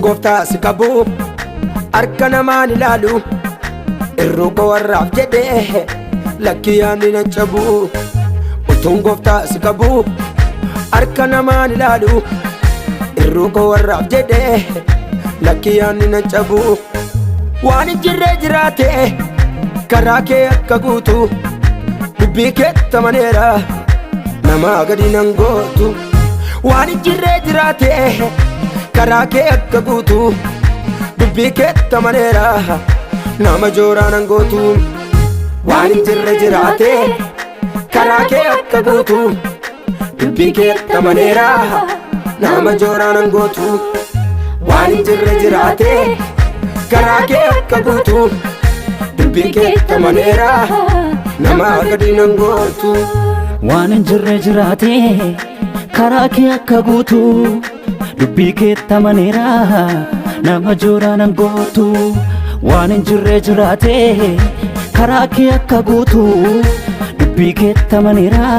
Gooftaa si qabu harka namaan ilaalu, irruu koo warraaf jedhee lakkii yaadni nan cabu. Utuun gooftaa si qabu harka namaan ilaalu, irruu koo warraaf jedhee lakkii yaadni nan cabu. Waan hin jirree jiraate karaa kee akka guutu, dubbii keetti amaneera, namaa gadi nan gootu. Waan hin jirree jiraate karaa kee akka guutu, dubbii keetti amaneera, nama jooraa nan gootu. Waan hin jirre jiraate karaa kee akka guutu, dubbii keetti amaneera, nama jooraa nan gootu. Waan hin jirre jiraate karaa kee akka guutu, dubbii keetti amaneera, nama gadi nan gootu. Waan hin jirre jiraate karaa kee akka guutu, dubbii keetti amaneera, nama jooraa nan gootu. Waan hin jirre jiraate karaa kee akka guutu, dubbii keetti amaneera,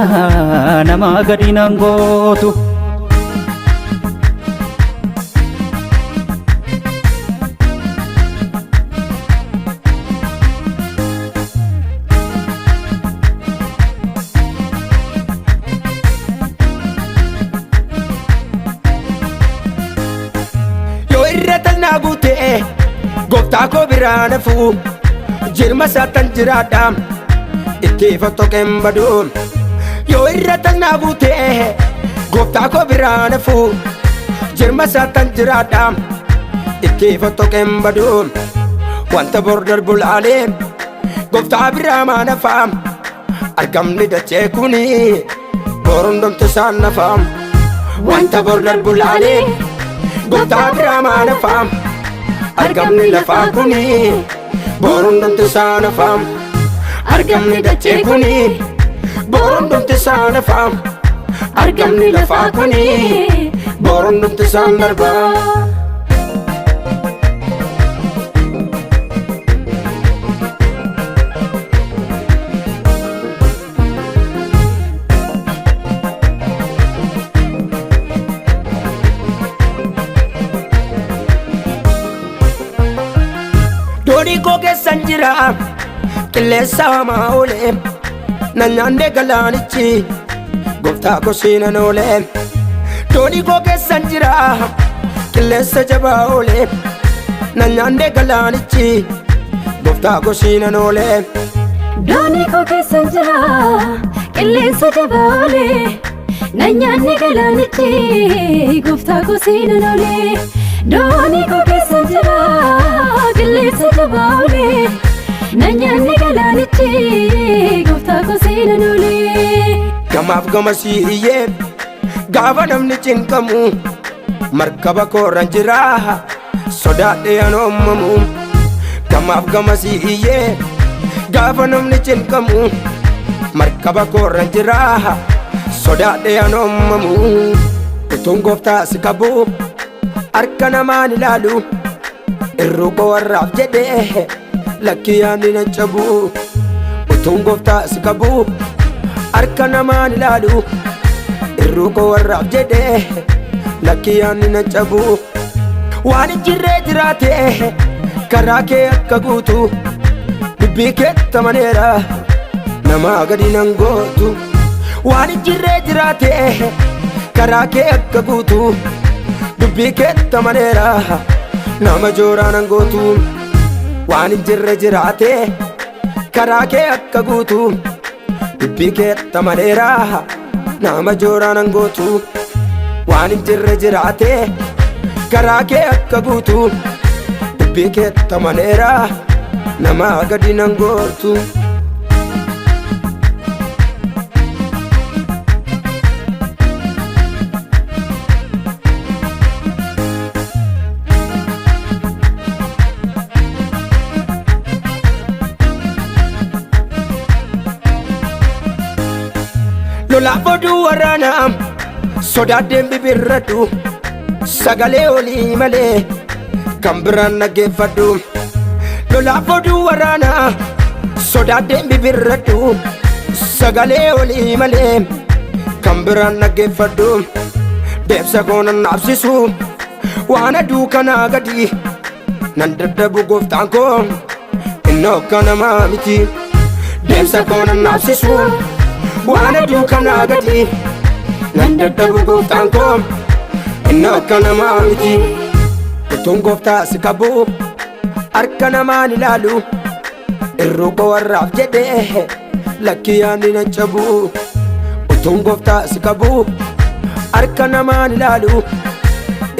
nama gadi nan gootu. Yoo irra talnaa guute gooftaa koo biraa nafu, jirma isaattan jiraadha, itti fottoqeen badu. Yoo irra talnaa guute gooftaa koo biraa nafu, jirma isaattan jiraadha, itti fottoqeen badu. Wanta bor darbu laalee gooftaa biraa maanafa, argamni dachee kuni bor hundumti isaan nafa. Wanta bor darbu laalee gooftaa biraa maanafa, argamni lafaa kuni bor hundumti isaa nafa. Argamni dachee kuni bor hundumti isaa nafa. Argamni lafaa kuni bor hundumti isaan darba. Doonii koo keessan jira, qilleensa hamaa oole, na nyaanne galaanichi, gooftaa koo siinan oole. Doonii koo keessan jira, qilleensa jabaa oole, na nyaanne galaanichi, gooftaa koo siinan oole. Doonii koo keessan jira, qilleensa jabaa oole, na nyaanne galaanichi, gooftaa koo siinan oole. Doonii koo keessan jira, qilleensa jabaa oole, na nyaanne galaanichi, gooftaa koo siinan oole. Gamaaf gamasii iyyee gaafa namni cinqamu, markaba koorran jira, sodaadhe an oomamu. Gamaaf gamasii iyyee gaafa namni cinqamu, markaba koorran jira, sodaadhe an oomamu. Utuun gooftaa si qabu harka namaan ilaalu, irruu koo warraaf jedhee lakkii yaadni nan cabu. Utuun gooftaa si qabu harka namaan ilaalu, irruu koo warraaf jedhee lakkii yaadni nan cabu. Waan hin jirree jiraate karaa kee akka guutu, dubbii keetti amaneera, namaa gadi nan gootu. Waan hin jirree jiraate karaa kee akka guutu, dubbii keetti amaneera, nama jooraa nan gootu. Waan hin jirre jiraate karaa kee akka guutu, dubbii keetti amaneera, nama jooraa nan gootu. Waan hin jirre jiraate karaa kee akka guutu, dubbii keetti amaneera, nama gadi nan gootu. Lolaaf oduu waraanaa sodaadheen bibirradhu, sagalee olii malee kan biraan dhaggeeffadhu. Lolaaf oduu waraanaa sodaadheen bibirradhu, sagalee olii malee kan biraan dhaggeeffadhu. Deemsa koo nan dhaabsisu. Waan aduu kanaa gadi nan dadhabu gooftaan koo innoo akka namaa miti. Deemsa koo nan naafsisu waan aduu kanaa gadi nan dadhabu gooftaan koo innoo akka namaa miti. Utuun gooftaa si qabu harka namaan ilaalu irruu koo warraaf jedhee lakki yaadni nan cabu. Utuun gooftaa si qabu harka namaan ilaalu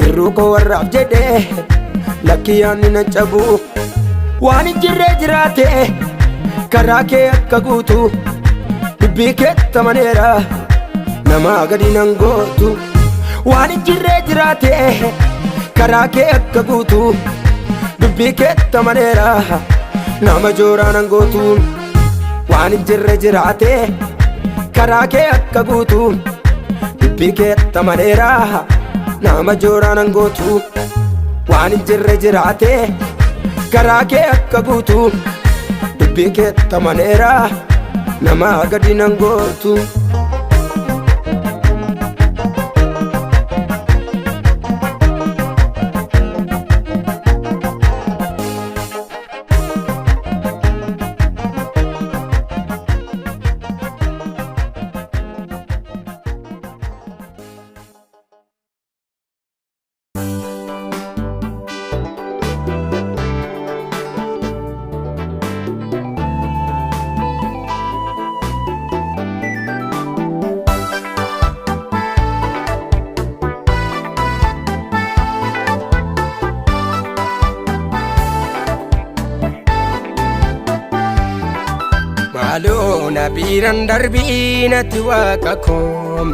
irruu koo warraaf jedhee lakki yaadni nan cabu. Waan hin jirree jiraate karaa kee akka guutu dubbii keetta maneera namaa gadi nan gootu. Waan hin jirree jiraate karaa kee akka guutu dubbii keetta maneera nama jooraa nan gootu. Waan hin jirre jiraate karaa kee akka guutu dubbii keetta maneera nama jooraa nan gootu. Waan hin jirre jiraate karaa kee akka guutu dubbii keetta maneera nama gadi nan gootu. Maaloo na biiraan darbii natti waaqa koo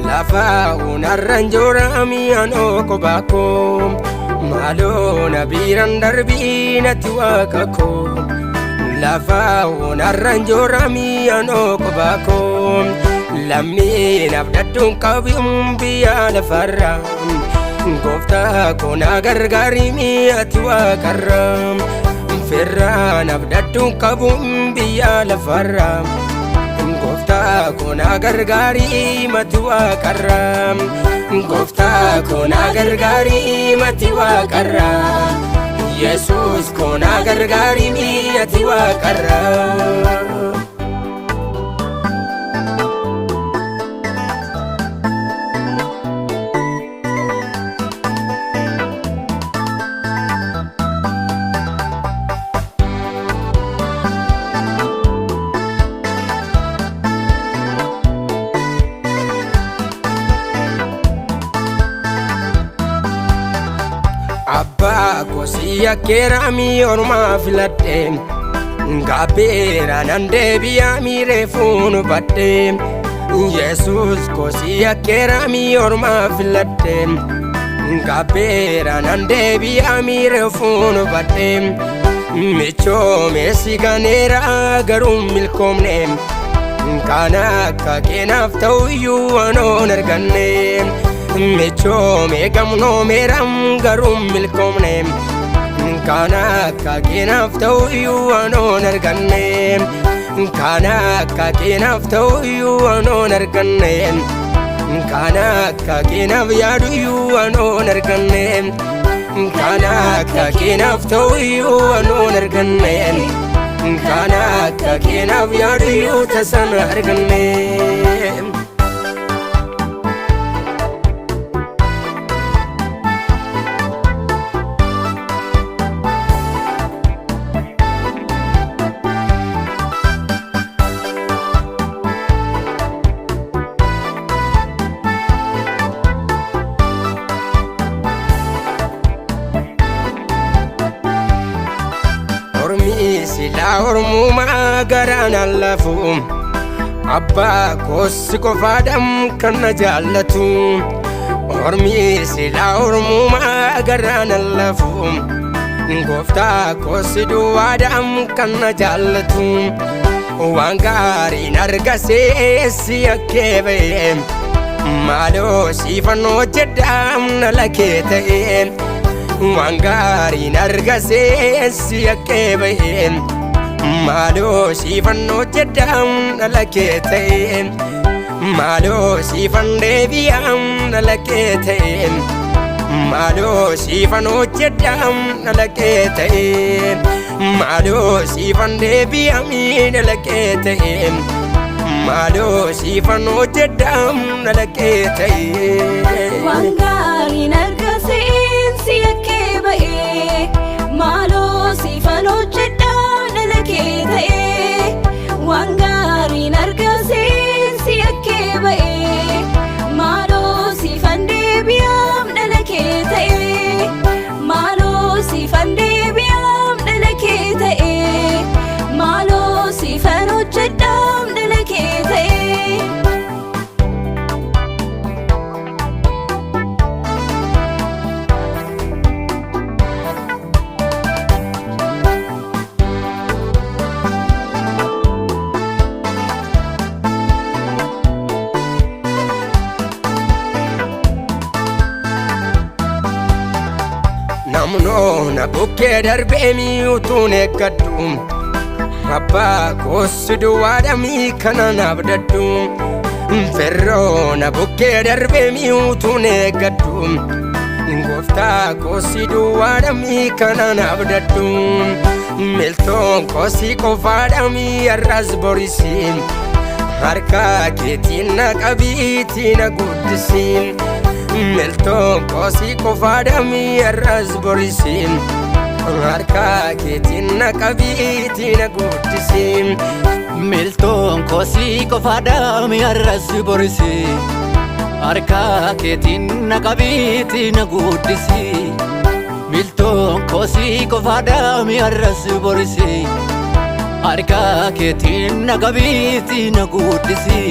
lafa onarraan jooraami anoo kophaa koo. Maaloo na biiraan darbii natti waaqa koo lafa onarraan jooraami anoo kophaa koo. Lammii naaf dadduun qabuun biyya lafarra gooftaa koo na gargaarimi ati waaqarra. Firraan abdadduun qabuun biyya lafarra gooftaa koo na gargaari mati waaqarra. Gooftaa koo na gargaari mati waaqarra. Yesuus koo na gargaari ati waaqarra. Abbaa koo si yakkeera mi ormaa filadhe gaabbeera nan deebi'aa mi reefuun hubadhe. Yesuus koo si yakkeera mi ormaa filadhe gaabbeera nan deebi'aa mi reefuun hubadhe. Michoome si ganeera garuu milkoomne kan akka keenaaf ta'uyyuu anoon arganne. Michoome gamnoomeera garuu milkoomne kan akka keenaaf ta'uyyuu anoon arganne. Kan akka keenaaf ta'uyyuu anoon arganne. Kan akka keenaaf yaaduyyuu anoon arganne. Kan akka keenaaf ta'uyyuu anoon arganne. Kan akka keenaaf yaaduyyuu tasan arganne. Ormi silaa ormumaa garaan allafu abbaa koossi qofaadhaan kan na jaallatu. Ormi silaa ormumaa garaan allafu gooftaa koossi duwwaadhaan kan na jaallatu. Waan gaariin argasee si yakkee ba'e maaloo siifannoo jedhaam na lakee ta'e. Waan gaariin argasee si yakkee ba'e maaloo siifannoo jedhaam na lakee ta'e. Maaloo siifan deebi'aam na lakee ta'e. Maaloo siifan hojjedhaam dhalaqee ta'e, maaloo siifan deebi'amii dhalaqee ta'e, maaloo siifan hojjedhaam dhalaqee ta'e. Waan gaariin argasiin si yakkee ba'ee, maaloo siifan hojjedhaa dhala kee ta'ee. Waan gaariin argasiin si yakkee ba'ee, maaloo siifan deebi'aam dhala kee ta'ee. Maaloo siifan deebi'aam dhala kee ta'ee, maaloo siifan hojjedhaam dhala kee ta'ee. Namnoo na bukkee darbee utuun eeggadhu, abbaa koossi duwwaadhamii kana naaf dadhu. Ferroo na bukkee darbee utuun eeggadhu, gooftaa koossi duwwaadhamii kana naaf dadhu. Miltoon koossi qofaadhamii har'as borisi, harka keetiin na qabiitii na guddisi. Miltoon koosii qofaadhamii har'as borisi, harka keetiin na qabiitii na guddisi. Miltoon koosii qofaadhaami har'as borisi, harka keetiin na qabiitii na guddisi. Miltoon koosii qofaadhaami har'as borisi, harka keetiin na qabiitii na guddisi.